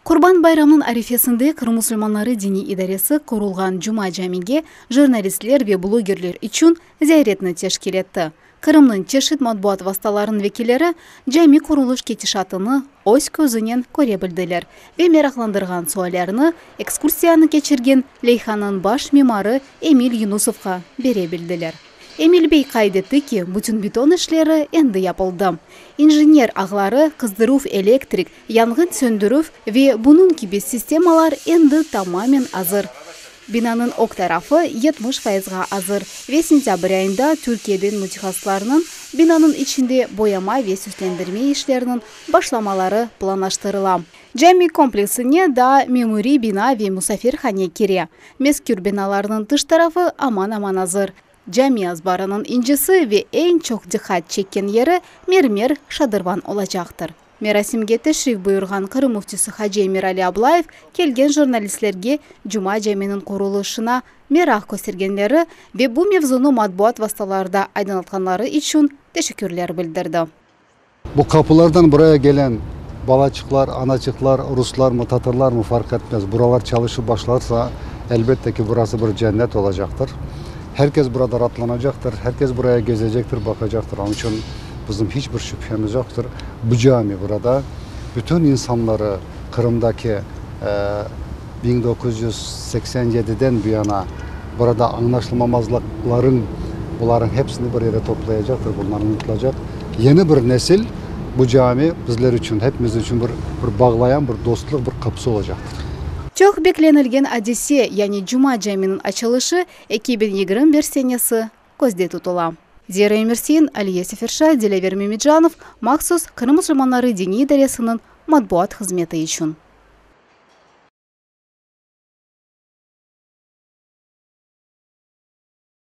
Qurban bayramnıñ arefesinde Qırım musulmanları diniy idaresi qurulğan Cuma camige jurnalistler ve blogerler içün ziyaretni teşkil etti. Qırımnıñ çeşit matbuat vastalarınıñ vekilleri cami qurulış ketişatını öz közünen köre bildiler ve meraqlandırğan suallerini ekskursiyanı keçirgen leyhanıñ baş mimarı Emil Yunusovğa bere bildiler. Emil bey qayd etti ki, bütün beton işleri endi yapıldı. İnjener ağları, qızdıruv elektrik, yanğın söndürüv ve bunıñ kibi sistemalar endi tamamen azır. Binanıñ ög tarafı 70 fayızğa azır ve sentâbr ayında Türkiyeden mütehassıslarnıñ binanıñ içinde boyama ve süslendirme işleriniñ başlamaları planlaştırıla. Cami kompleksine daa memuriy bina ve musafirhane kire. Mezkür binalarnıñ tış tarafı aman-aman azır. Cami azbarınıñ incisi ve eñ çoq diqqat çekken yeri mermer şadırvan olacaqtır. Merasimge teşrif buyurğan Qırım Müftisi hacı Emirali Ablayev kelgen jurnalistlerge Cuma caminiñ qurulışına meraq köstergenleri ve bu mevzunı matbuat vastalarında aydınlatqanları içün teşekkürler bildirdi. Bu qapılardan buraya gelen balaçıqlar, anaçıqlar, ruslarmı, tatarlarmı farq etmez, buralar çalışıp başlarsa, elbette ki, burası bir cennet olacaqtır. Her kes burada raatlanacaqtır, her kes buraya gezecektir, baqacaqtır. Onıñ içün bizim hiç bir şübhemiz yoqtır, bu cami burada bütün insanları Qırımdaki 1987-den bu yana burada añlaşılmamazlıqlarıñ, bularıñ hepsini bir yere toplayacaqtır, bunlar unutılacaq. Yeni bir nesil bu cami bizler içün, hepimiz içün bir bir bağlayan, bir dostluq, bir qapısı olacaqtır. Çoq beklenilgen adise, yani Cuma caminiñ açılışı 2021 senesi közde tutula. Zera Emirsin, Aliye Seferşa, Dilâver Memecanov, mahsus Qırım musulmanları diniy idaresiniñ matbuat hızmeti içün.